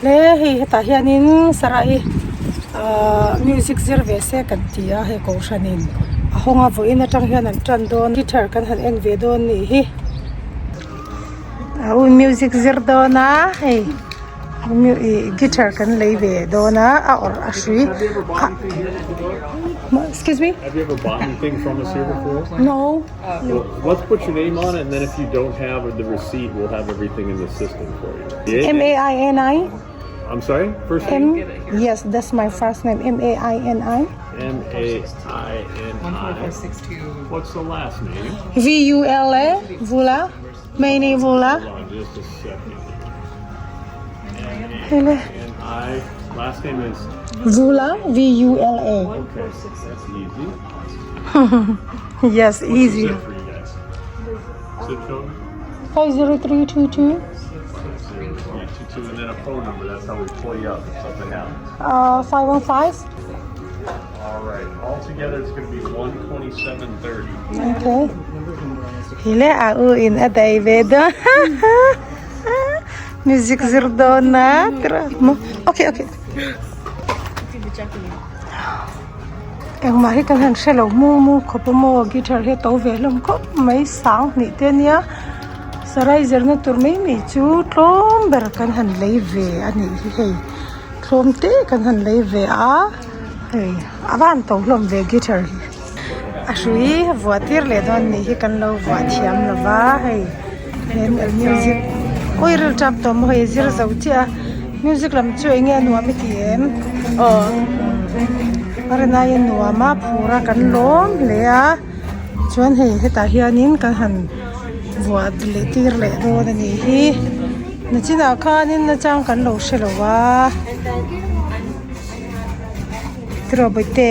Hle hei hetah hianin sarai ahh music zir ve se kan ti a hei kohhranin a hawng a vawiin atang hian an tan dawn guitar kan han en ve dawn nih hi a u music zir dawn a hei ih guitar kan lei ve dawn a a awrh a hrui ah excuse me Have you ever bought anything from us here before? No. Well, let's put your name on it, and then if you don't have the receipt, we'll have everything in the system for you. M A I N I. I'm sorry? First name? M yes that's my first name M A I N I. M A I N I. What's the last name? V U L A Vula Maini Vula. Hold on just a second. Hei le. M A I N I. Last name is Vula V U L A. Okay, that's easy. Yes easy. What's the zip for you guys? Zip code? 50322. 322, and then a phone number. That's how we pull you up if something happens. 515. All right. All together, it's going to be 127.30. Okay. Hi le a u in a dai ve dawn. Music zir dawn a. Okay, okay. Engmah hi kan han hre lo mu mu khawp a maw guitar hi a to ve hlawm khawp mai sang hnih te ania sarai zirna tur mai mai chu tlawm ber kan han lei ve a nih hi hei tlawm te kan han lei ve a hei a van to hlawm ve guitar hi a hrui vuah tir leh dawn nih hi kan lo vuah thiam lo va hei music awi ril tap tawh maw hei zir zo chiah a music lam chu eng nge a nuam i ti em aw a rin aiin a nuam a phur a kan lawm hle a chuan hei hetah hianin kan han vuah leh tir leh dawn a nih hi nachinah khanin nachang kan lo hre lo va tiraw bawihte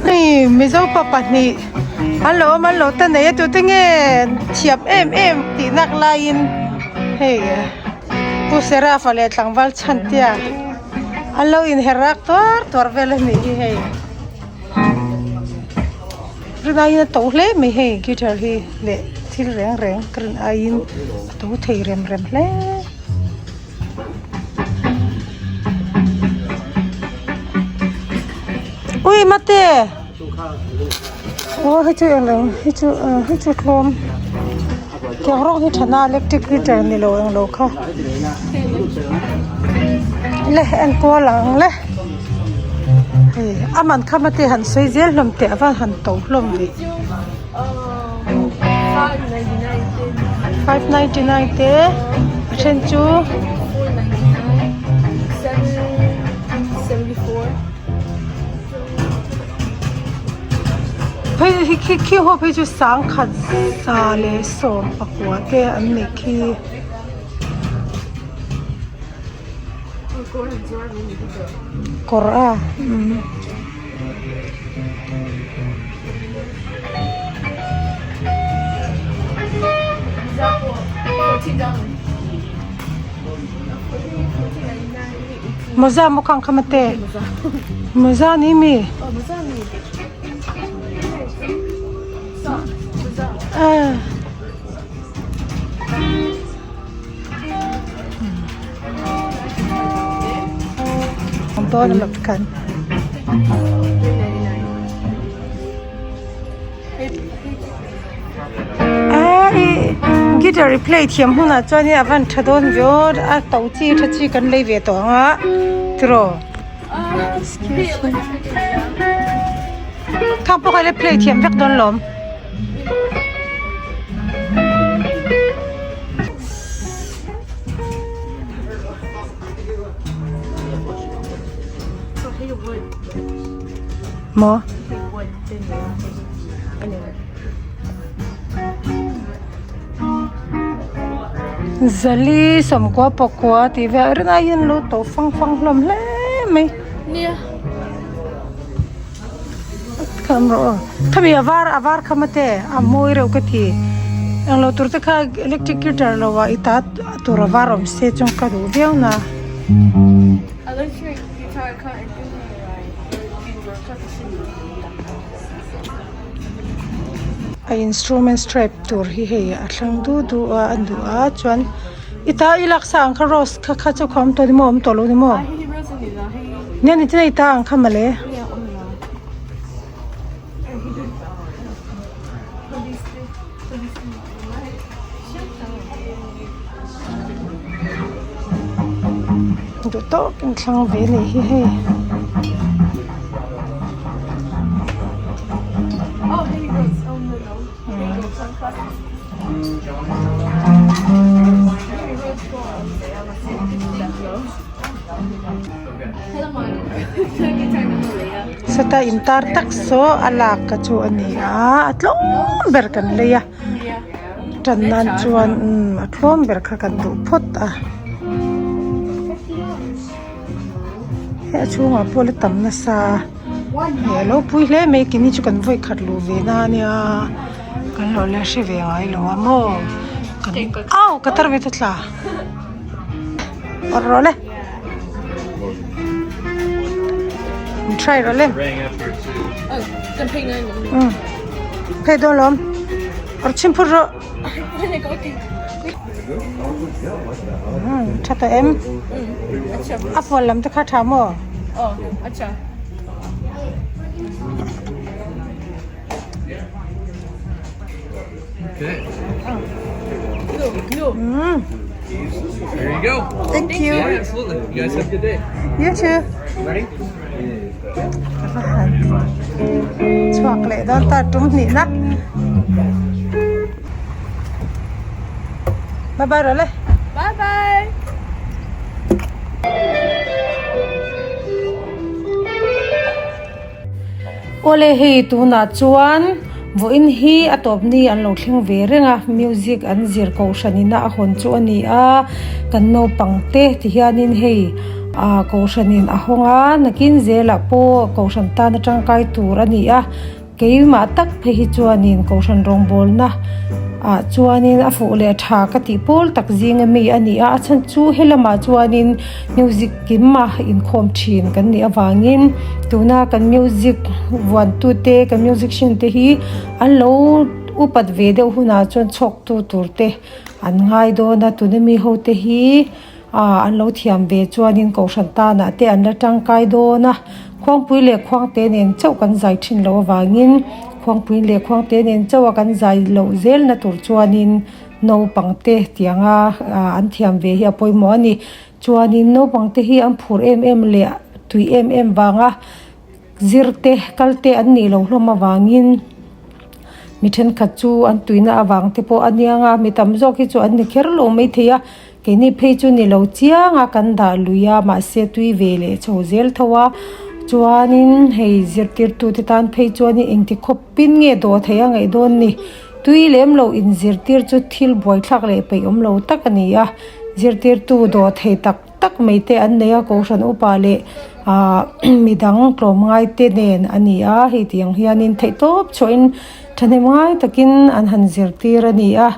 hei mizo pa pahnih an lo awm an lo ta nei a tute nge thiam em em tih nak laiin hei pu serafa leh tlangval chhan tia an lo inher rak tuar tuar vel a nih hi hei rin aiin a to hle mai hei guitar hi leh thil reng reng ka rin aiin a to thei rem rem hle. Ui mate aw hei chu englo hei chu hei chu tlawm tiang rawng hi thana electric heater ni lo englo kha le enkual ang le hei a man kha mate han sawi zel hlawm teh a van han to hlawm ve 599 te a then chu phei hi khi khi ho phei chu sangkhat za leh sawm pakua te an ni khi. Kawr a umm. Mawza maw khang kha mate mawza ni mi ah. Dawn a kan. Guitar i play thiam hunah chuan in a van tha dawn ve aw a to chi tha chi kan lei ve tawh ang a tiraw khang pawh kha ila play thiam vek dawn lawm. Maw? Zali sawmkua pakua tih vel rin aiin lo to fang fang hlawm hle mai. Nia. Kham rawh aw. Khami a var a var kham ate a mawi reuh ka ti. Englo tur te kha electric guitar lo ah i ta tur a var awm se chuan ka duh viau na. Electric guitar kha engtin nge ngai A instrument strap tur hi hei a thlang du du a a duh a chuan. I ta i laksa ang kha rose kha kha chu kha awm tawh ni maw awm tawh lo ni maw? Nia ni tin a i ta ang kha mawle. Duh tawkin thlang ve a nih hi hei. Sawta intar tak saw a lak kha chu a ni a a tlawm ber kan lei a tan nan chuan umm a tlawm ber kha kan duh phawt a hei a chhungah pawh la tam nasa a hei a lo pui hle mai keini chu kan vawi khat luh ve na ania kan lo la hre ve ngai lo a maw au ka tar ve ta tla awrh rawh le try rawh le umm phei dawn lawm awrh chhim phut rawh umm tha tawh em a fual lam te kha tha maw. Mm. There you go. Thank you. Yeah, absolutely. You guys have a good day. You too. Ready? Chhuak leh dawn ta tum hnih na. Bye bye rawh le. Bye bye. Awle hei tunah chuan vawiin hi a tawp ni an lo thleng ve reng a music an zir kohhran ina a hawn chu a ni a kan naupang te ti hianin hei ah kohhran in a hawng a nakin zelah pawh kohhran tan a tangkai tur a ni a. Keimah tak phei hi chuanin Kohhran rawngbawlna ah chuanin a fuh leh tha ka tih pawl tak zinga mi a ni a, a chhan chu helamah chuanin music kim a inkhawm thin kan nih avangin tuna kan music vuantute kan musician te hi an lo upat ve deuh hunah chuan chhawktu tur te an ngai dawn a tuna mi ho te hi. Ah an lo thiam ve chuanin Kohhran tanah te an la tangkai dawn a, Khuangpui leh Khuangte nen chauh kan zai thin loh avangin Khuangpui leh Khuangte nen chauh a kan zai loh zelna tur chuanin naupangte tianga an thiam ve hi a pawimawh a ni. Chuanin naupangte hi an phur em em leh tui em em vanga zirte kalte an nih loh hlawm avangin mi thenkhat chu an tuina avang te pawh a niang a, mi tam zawk hi chu an ni kher lo maithei a. Keini phei chu ni lo chiang a kan dah lui a mahse tui ve leh chho zel tho a chuanin hei zirtirtute tan phei chuanin engti khawpin nge dawh theih a ngaih dawn ni tui lem lo inzirtir chu thil buaithlak leh peih awm lo tak a ni a zirtirtu dawh thei tak tak mai te an nei a kohhran upa leh ahh midang tlawmngai te nen a ni a hei tiang hianin theihtawp chhuahin thahnem ngai takin an han zirtir a ni a.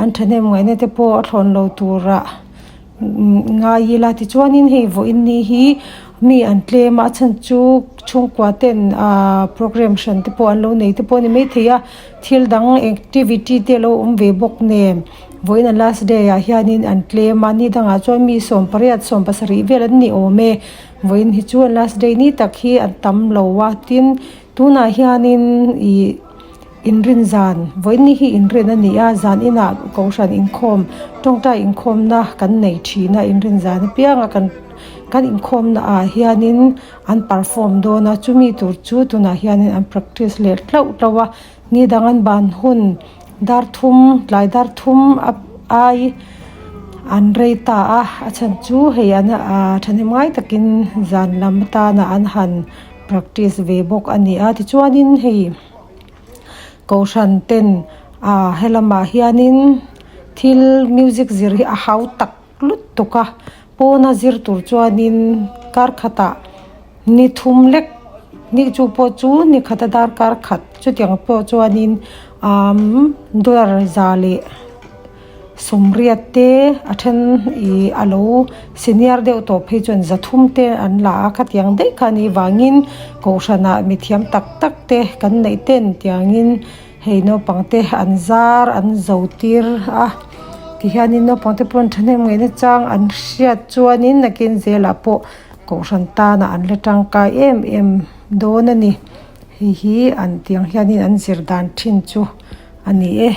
An thahnem ngaihna te pawh a thlawn lo turah ngai ila tichuanin hei vawiin ni hi mi an tlem a a chhan chu chhungkua ten ahh programme hran te pawh an lo nei te pawh a ni maithei a thil dang activity te alo awm ve bawk nen vawiin a last day ah hianin an tlem a ni dangah chuan mi sawmpariat sawmpasarih vel an ni awm e vawiin hi chu a last day ni tak hi an tam lo a tin tunah hianin ih. Inrin zan, vawiin hi inrin a ni a, zan inah Kohhran inkhawm, tawngtai inkhawmna kan nei thin a, inrin zan apianga kan kan inkhawmna ah hianin an perform dawn a, chumi tur chu tunah hianin an practice leh tlauh tlauh a, ni dang an ban hun dar thum tlai dar thum a ai an rei ta a, a chhan chu hei an ah thahnem ngai takin zan lam atana an han practice ve bawk a ni a, tichuanin hei. Kohhran ten ah helamah hianin thil music zir hi a hau tak lutuk a pawna zir tur chuanin kar khatah ni thum lek ni chu pawh chu ni khata darkar khat chutiang pawh chuanin umm dollar za leh. Sawmriat te a then ih a lo senior deuh tawh phei chuan zathum te an la a khatiang daih kha a nih vangin kohhranah mithiam tak tak te kan neih ten tiangin hei naupang te an zar an zo tir a. Tihianin naupang te pawh an thahnem ngaihna chang an hriat chuanin nakin zelah pawh kohhran tana an la tangkai em em dawn a ni. Hei hi an tiang hianin an zir dan thin chu a ni e.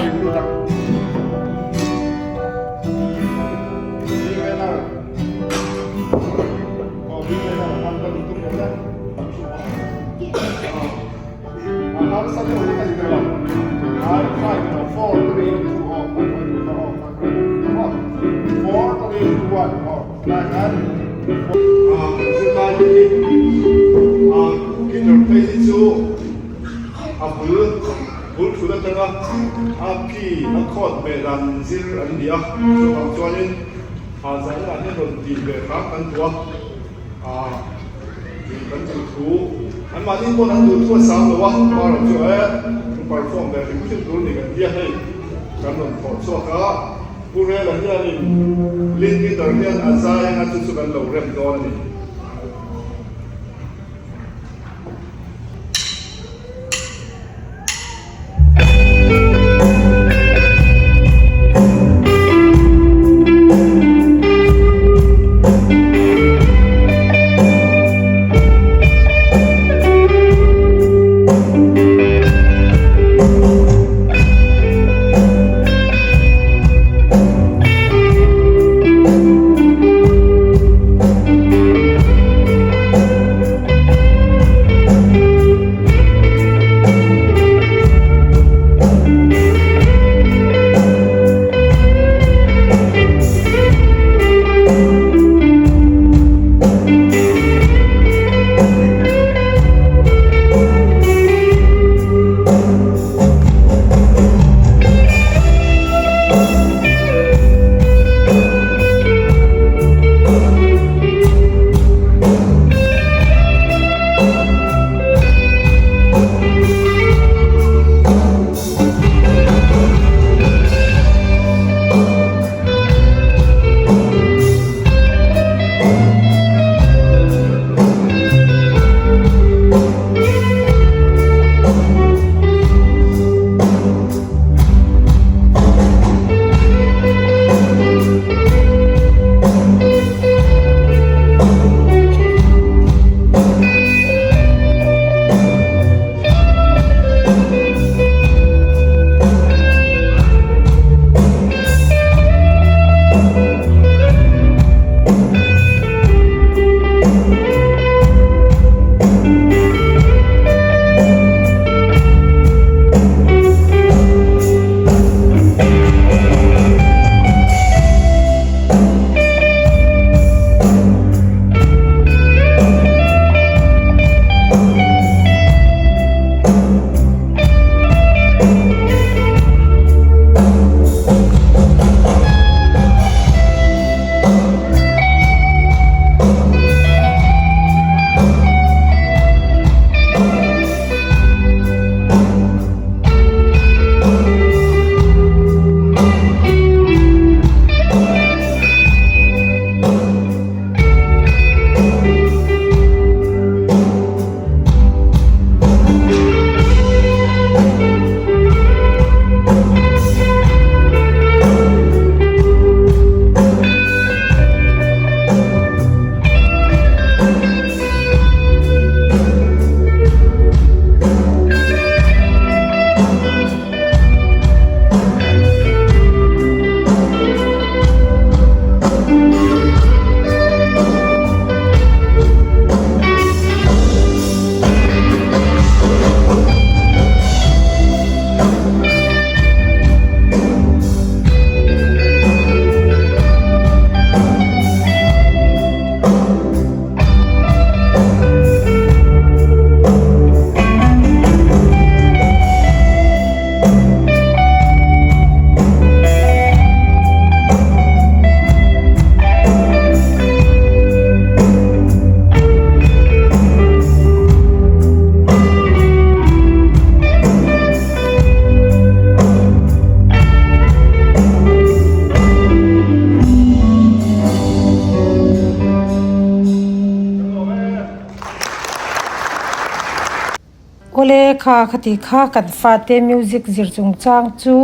Awle kha khati kha kan fate music zir chungchang chu.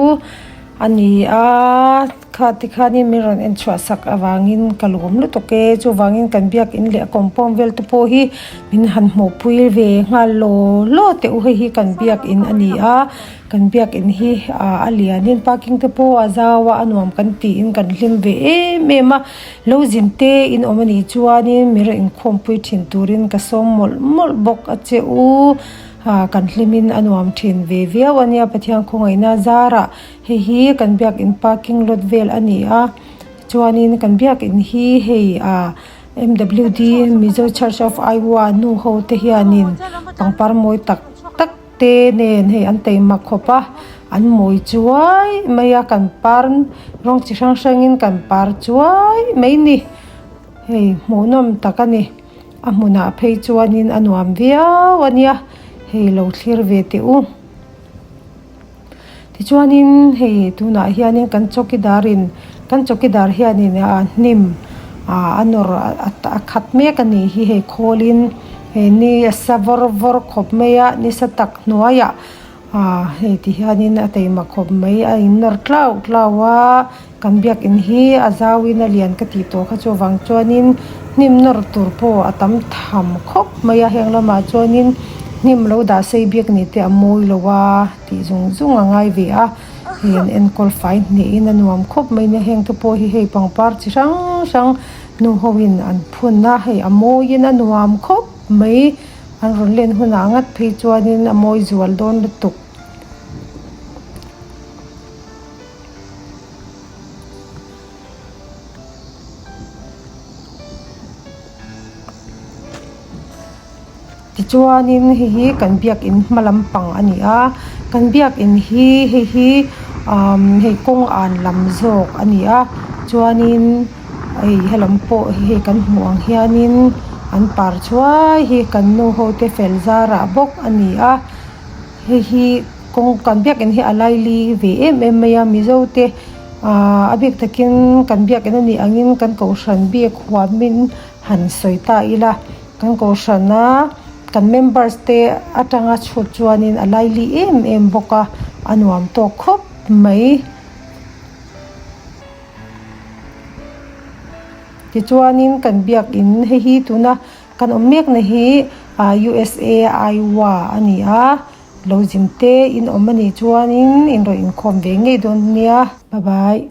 a ni a kha tikhanin min rawn en chhuah sak avangin ka lawm lutuk e chuvangin kan biakin leh a compound vel te pawh hi min han hmuhpui ve nghal law law teh u hei hi kan biakin a ni a kan biakin hi ah a lianin parking te pawh a zau a a nuam kan tiin kan hlim ve em em a lo zin te in awm a nih chuanin mi rawn inkhawmpui thin turin ka sawm mawlh mawlh bawk a che u. Ah kan hlimin a nuam thin ve viau a nia Pathian khawngaihna zarah hei hi kan biakin parking lot vel a ni a chuanin kan biakin hi hei ah M_W_D Mizo Church of Iowa nu ho te hianin pangpar mawi tak tak te nen hei an taima khawp a an mawi chuai mai a kan par rawng chi hrang hrangin kan par chuai mai ni hei hmuhnawm tak a ni. A hmunah phei chuanin a nuam viau a nia, hei lo thlir ve teh u. Tichuanin hei tunah hianin kan chawkidarin kan chawkidar hianin a hnim ah a nawr a khat mek a nih hi hei khawlin hei ni a sa vawr vawr khawp mai a nisa tak hnuaiah ah hei ti hianin a taima khawp mai a innawr tlau tlau a. Kan biakin hi a zauin a lian ka tih tawh kha chuvang chuanin hnim nawr tur pawh a tam tham khawp mai a heng lamah chuanin hnim lo dah sei biak ni te a mawi lo a tih zung zung a ngai ve a hei an enkawl fai hnehin a nuam khawp mai nia heng te pawh hi hei pangpar chi hrang hrang nu ho in an phun a hei a mawiin a nuam khawp mai an rawn len hunah ngat phei chuanin a mawi zual dawn lutuk. Tichuanin hei hi kan biakin hma lampang a ni a kan biakin hi hei hi umm hei kawng an lam zawk a ni a chuanin hei helam pawh hi hei kan hmuh ang hianin an par thuai hi kan nu ho te fel zarah bawk a ni a hei hi. Kawng kan biakin hi a laili ve em em mai a mizo te ahh a bik takin kan biakin a nih angin kan kohhran bik huamin han sawi ta ila kan kohhrana kan members te atanga chhut chuanin a laili em em bawk a a nuam tawk khawp mai. Tichuanin kan biakin hei hi tuna kan awm mekna hi ahh U_S_A Iowa a ni a. Lo zin te in awm a nih chuanin in rawn inkhawm ve ngei dawn nia. Bye bye.